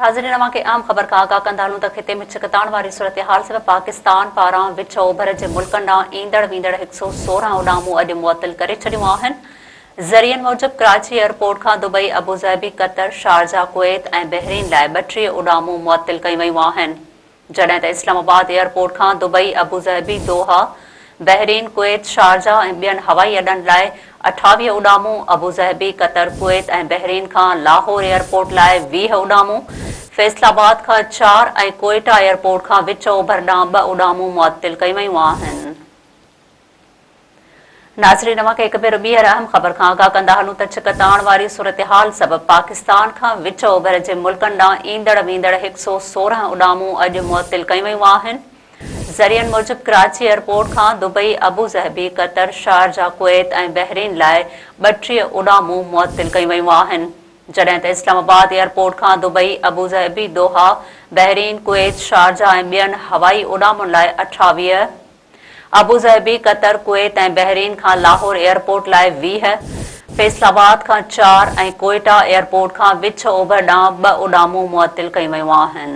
ناظرين اوهان کي اهم خبر کان آگاهه ڪندا هلون ته خطي ۾ ڇڪتاڻ واري صورتحال سبب پاڪستان پاران وچ اوڀر جي ملڪن ڏانهن ايندڙ ويندڙ 116 اڏامون اڄ معطل ڪري ڇڏيون آهن. ذريعن موجب ڪراچي ايئرپورٽ کان Dubai, Abu Dhabi, Qatar, Sharjah, Kuwait ۽ Bahrain لاء 32 اڏامون معطل ڪيون ويون آهن. جڏهن ته اسلام آباد ايئرپورٽ کان Dubai, Abu Dhabi, Doha, Bahrain, Kuwait, Sharjah ۽ ٻين هوائي اڏن لاء 28 اڏامون، ابوظهبي، قطر، ڪويت ۽ بحرين کان لاهور ايئرپورٽ لاء 20 اڏامون، فيصل آباد کان چار ۽ ڪوئيٽا ايئرپورٽ کان وچ اوڀر ڏانهن ٻه اڏامون معطل ڪيون ويون آهن. ناظرين اوهان کي هڪ ڀيرو ٻيهر اهم خبر کان آگاهه ڪندا هلون ته ڇڪتاڻ واري صورتحال سبب پاڪستان کان وچ اوڀر جي ملڪن ڏانهن ايندڙ ويندڙ 116 اڏامون اڄ معطل ڪيون ويون آهن. ذريعن موجب ڪراچي ايئرپورٽ کان Dubai, Abu Dhabi, Qatar, Sharjah, Kuwait ۽ Bahrain لاء 32 اڏامون معطل ڪيون ويون آهن. جڏهن ته اسلام آباد ايئرپورٽ کان Dubai, Abu Dhabi, Doha, Bahrain, Kuwait, Sharjah ۽ ٻين هوائي اڏامن لاء 28 ابوظهبي، قطر، ڪويت ۽ بحرين کان لاهور ايئرپورٽ لاء 20، فيصل آباد کان چار ۽ ڪوئيٽا ايئرپورٽ کان وچ اوڀر ڏانهن ٻه اڏامون معطل ڪيون ويون آهن.